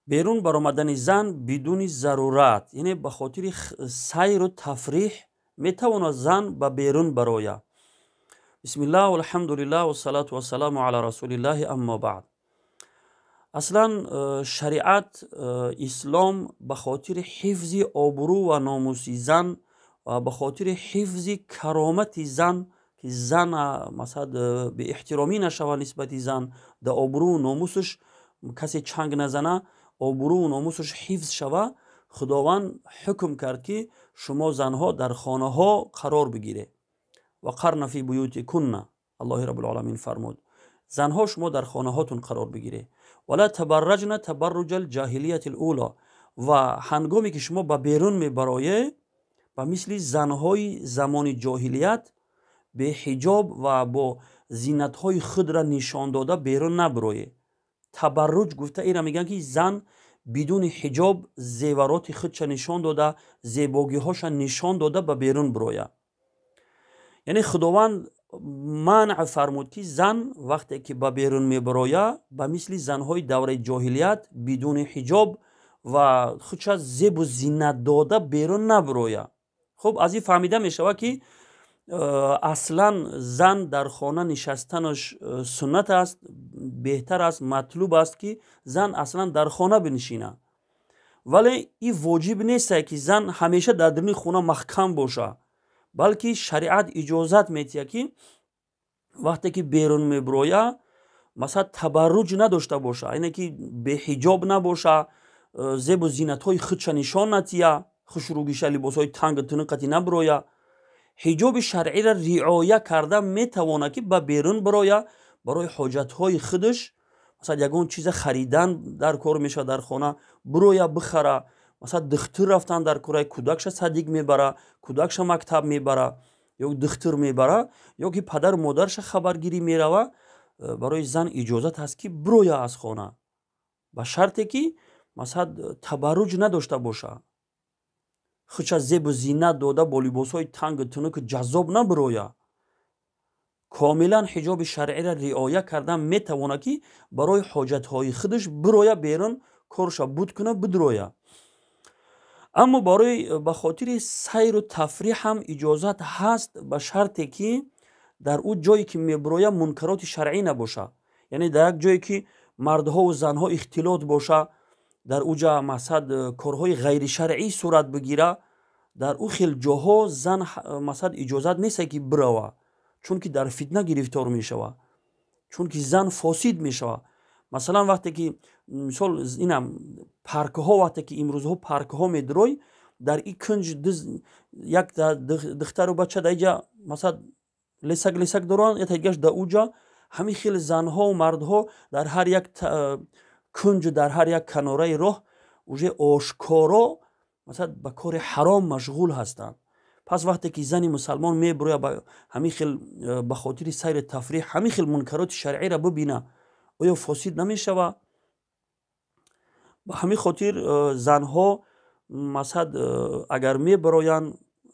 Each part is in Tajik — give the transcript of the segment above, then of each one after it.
Берун баромадани зан бидуни зарурат, яъне ба хотири сайру тафриҳ метавонад зан ба берун барояд. Бисмиллаҳ, валҳамдулиллаҳ, вассалату вассаламу ала расулиллаҳи, аммо баъд. Аслан шариат ислом ба хотири ҳифзи обрӯ ва номуси зан ва ба хотири ҳифзи каромати зан, ки зан масалан беэҳтиромӣ нашавад нисбати зан, дар обрӯу номусаш касе чанг назана, обрӯу номусаш ҳифз шава, Худованд ҳукм кард, ки шумо занҳо дар хонаҳо қарор бигиред. Вақарна фи буютикунна, Аллоҳи Раббулоламин фармуд: занҳо, шумо дар хонаҳотон қарор бигиред. Вала табарраҷна табарруҷал ҷаҳилияти луло, ва ҳангоме ки шумо ба берун мебароед, ба мисли занҳои замони ҷоҳилият беҳиҷоб ва бо зинатҳои худра нишон дода берун набароед. Табарруҷ гуфта инра мегӯянд, ки зан бидуни ҳиҷоб зевароти худша нишон дода, зебогиҳоша нишон дода ба берун бирояд. Яъне Худованд манъ фармуд, ки зан вақте ки ба берун мебарояд, ба мисли занҳои давраи ҷоҳилият бидуни ҳиҷоб ва худша зебу зинат дода берун набарояд. Хуб, аз ин фаҳмида мешавад, ки аслан зан дар хона нишастанаш суннат аст, беҳтар аст, матлуб аст, ки зан аслан дар хона бинишинад. Вале ин воҷиб нестае, ки зан ҳамеша дар даруни хона маҳкам боша, балки шариат иҷозат метиҳад, ки вақте ки берун мебирояд, масалан, табарруҷ надошта боша, яъне ки беҳиҷоб набоша, зебу зинатҳои худша нишон натиҳа, хушрӯгиша, либосҳои тангу тунуқати набироя, ҳиҷоби шаръиро риоя карда метавонад, ки ба берун бироя барои ҳоҷатҳои худаш. Масалан, ягон чиза харидан дар кор мешавад, дар хона бироя бихара, масалан, духтур рафтан дар кора, кӯдакша садик мебара, кӯдакша мактаб мебара ё духтур мебара, ё ки падару модарша хабаргирӣ мерава. Барои зан иҷозат ҳаст, ки бироя аз хона, ба шарте ки масалан табарруҷ надошта боша, худша зебу зинат дода бо либосҳои тангу тунуку ҷаззоб набироя. Комилан ҳиҷоби шаръиро риоя кардан метавонад, ки барои ҳоҷатҳои худаш бироя берун, корша буд куна, бидроя. Аммо барои ба хотири сайру тафриҳ ҳам иҷозат ҳаст, ба шарте ки дар ӯ ҷое ки мебироя, мункароти шаръӣ набоша. Яъне дар як ҷое ки мардҳову занҳо ихтилот боша, дар ӯ ҷа масалан корҳои ғайришаръӣ сурат бигира, дар ӯ хел ҷоҳо зан масалан иҷозат несте, ки бирава, чунки дар фитна гирифтор мешава, чунки зан фосид мешава. Масалан, вақте ки мисол инам паркҳо, вақте ки имрӯзҳо паркҳо медурой, дар и кунҷ як духтару бача дар иҷа масалан лесак лесак доранд, як дигаш дар уҷа. Ҳамин хел занҳову мардҳо дар ҳар як кунҷу дар ҳар як канораи роҳ уже ошкоро масалан ба кори ҳаром машғул ҳастанд. Пас вақте ки зани мусалмон мебирояд, ба ҳамин хел ба хотири сайри тафриҳ ҳамин хел мункароти шаръиро бибина, оё фосид намешава? Ба ҳамин хотир занҳо масалан агар мебароянд,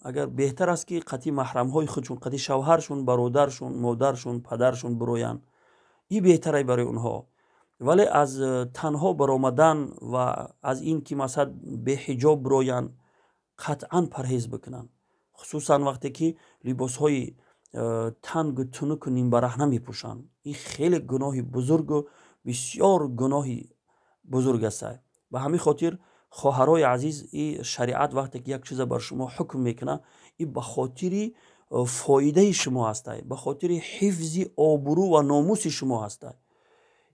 агар беҳтар аст, ки қатъи маҳрамҳои худшон, қатъи шавҳаршон, бародаршон, модаршон, падаршон бироянд. Ин беҳтарай барои онҳо. Вале аз танҳо баромадан ва аз ин ки масалан беҳиҷоб бироянд, қатъан парҳез бикунанд, хусусан вақте ки либосҳои тангу тунуку нимбараҳна мепӯшанд. Ин хеле гуноҳи бузургу бисёр гуноҳи бузург аст. Ба ҳамин хотир, хоҳарои азиз, и шариат вақте ки як чиза бар шумо ҳукм мекунад, и ба хотири фоидаи шумо ҳастай, ба хотири ҳифзи обрӯ ва номуси шумо ҳастай.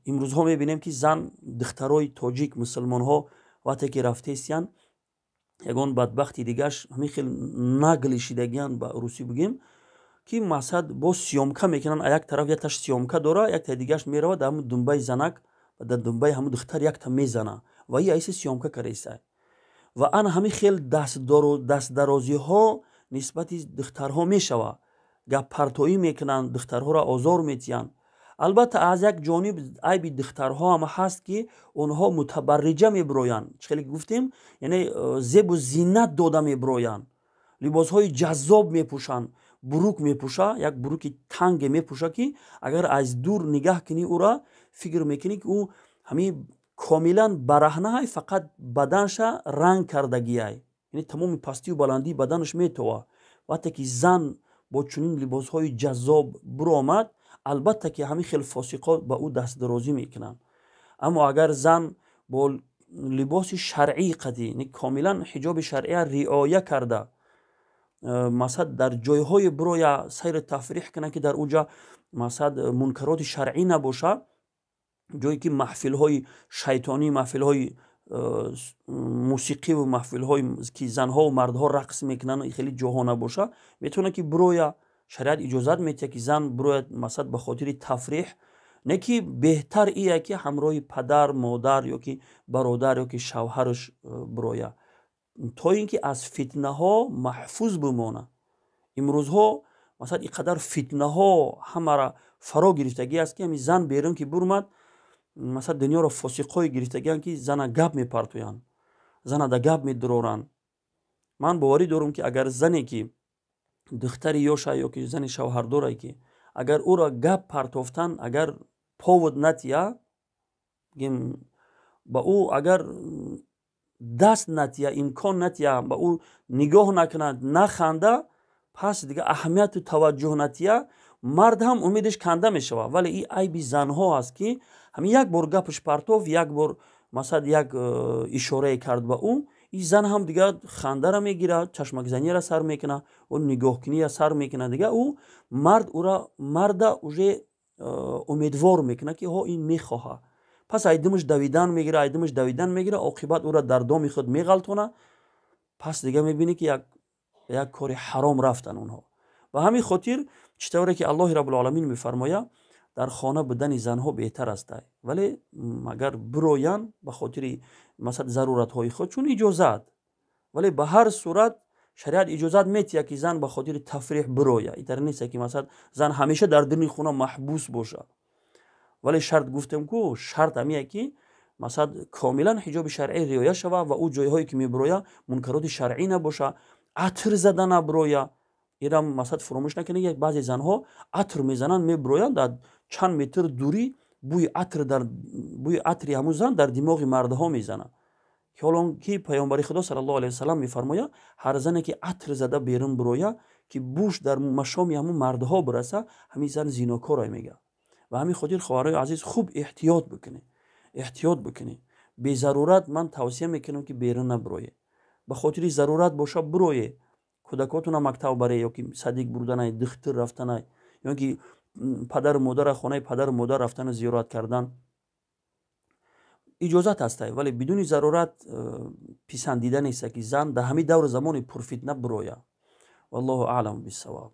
Имрӯзҳо мебинем, ки зан, духтарои тоҷик, мусулмонҳо вақте ки рафтесиянд, ягон бадбахти дигаш ҳамин хел наглый шидагиян, ба русӣ бигем, ки масалан бо съёмка мекунанд. Як тараф якташ съёмка дора, якта дигаш мерава, дар ҳамун думбаи занак, дар думбаи ҳамун духтар якта мезана ва и айси съёмка кардаиста. Ва ана ҳамин хел дастдарозиҳо нисбати духтарҳо мешава, гаппартоӣ мекунанд, духтарҳоро озор метиҳанд. Албатта, аз як ҷониб айби духтарҳо ҳам ҳаст, ки онҳо мутабарриҷа мебироянд, чӣ хеле гуфтем, яъне зебу зинат дода мебироянд, либосҳои ҷаззоб мепӯшанд, бурук мепӯша, як буруки танге мепӯша, ки агар аз дур нигаҳ кунӣ, ӯра фикр мекунӣ, ки ӯ ҳамин Комилан бараҳнаай, фақат баданша ранг кардагиай, яъне тамоми пастию баландии баданаш метова. Вақте ки зан бо чунин либосҳои ҷаззоб биромад, албатта ки ҳамин хел фосиқот ба ӯ дастдарозӣ мекунанд. Аммо агар зан бо либоси шаръӣ қатӣ, комилан ҳиҷоби шаръия риоя карда, масалан, дар ҷойҳое бироя, сайру тафриҳ кунад, ки дар уҷа, масалан, мункароти шаръӣ набошад, ҷое ки маҳфилҳои шайтонӣ, маҳфилҳои мусиқиву маҳфилҳое ки занҳову мардҳо рақс мекунанд, хеле ҷоҳо набошад, метавонад ки бироя. Шариат иҷозат метиҳад, ки зан бирояд, масалан, ба хотири тафриҳ. Не ки беҳтар ие, ки ҳамроҳи падар, модар ё ки бародар ё ки шавҳараш бироя, то ин ки аз фитнаҳо маҳфуз бимонад. Имрӯзҳо, масалан, ин қадар фитнаҳо ҳамаро фаро гирифтагӣ аст, ки ҳамин зан берун ки бурмад, масалан, дунёро фосиқҳое гирифтагианд, ки зана гап мепартоянд, зана да гап медуроранд. Ман боварӣ дорам, ки агар зане ки духтари ёша ё ки зани шавҳардоре ки агар ӯро гап партофтан, агар повод натия, ба ӯ агар даст натия, имкон натия, ба ӯ нигоҳ накунад, наханда, пас дига аҳамияту таваҷҷӯҳ натия, мард ҳам умедаш канда мешавад. Вале ин айби занҳо аст, ки ҳамин як бор гапаш партоф, як бор, масалан, як ишорае кард ба ӯ, ин зан ҳам дига хандара мегирад, чашмакзанияра сар мекунад, ӯ нигоҳкуния сар мекунад. Дига ӯ мард ӯра марда уже умедвор мекунад, ки ҳо, ин мехоҳад. Пас айдимаш давидан мегирад, айдимаш давидан мегирад, оқибат ӯра дар доми худ меғалтонад. Пас дига мебинӣ, ки як кори ҳаром рафтан онҳо. Ба ҳамин хотир, чӣ тавре ки Аллоҳи Раббулоламин мефармояд, дар хона будани занҳо беҳтар аст. Вале агар бироянд ба хотири, масалан, заруратҳои худ, чун иҷозат, вале ба ҳар сурат шариат иҷозат метиҳад, ки зан ба хотири тафриҳ бироя. Итар нест, ки, масалан, зан ҳамеша дар дини хона маҳбус бошад. Вале шарт гуфтем ку, шарт ҳамие, ки, масалан, комилан ҳиҷоби шаръӣ риоя шавад ва ӯ ҷойҳое ки мебироя, мункароти шаръӣ набошад, атр зада набироя. Инам, масалан, фуромӯш накунед, як баъзе занҳо атр мезананд, мебироянд, дар чанд метр дурӣ бӯи атр дар бӯи атри ҳамун зан дар димоғи мардҳо мезанад. Ки ҳолон ки Паёмбари Худо саллаллоҳу алайҳи васалам мефармояд: ҳар зане ки атр зада берун бироя, ки бӯш дар машоми ҳамун мардҳо бираса, ҳамин зан зинокорай, мегӯяд. Ба ҳамин хотир, хоҳарои азиз, хуб эҳтиёт бикунед, эҳтиёт бикунед. Безарурат ман тавсия мекунам, ки берун набироед. Ба хотири зарурат боша, бироед: кӯдакотона мактаб баре ё ки садик бурданай, духтур рафтанай, ё ки падару модара, хонаи падару модар рафтану зиёрат кардан иҷозат ҳастай. Вале бидуни зарурат писандида неста, ки зан дар ҳамин давру замони пурфитна бироя. Валлоҳу аълам биссавоб.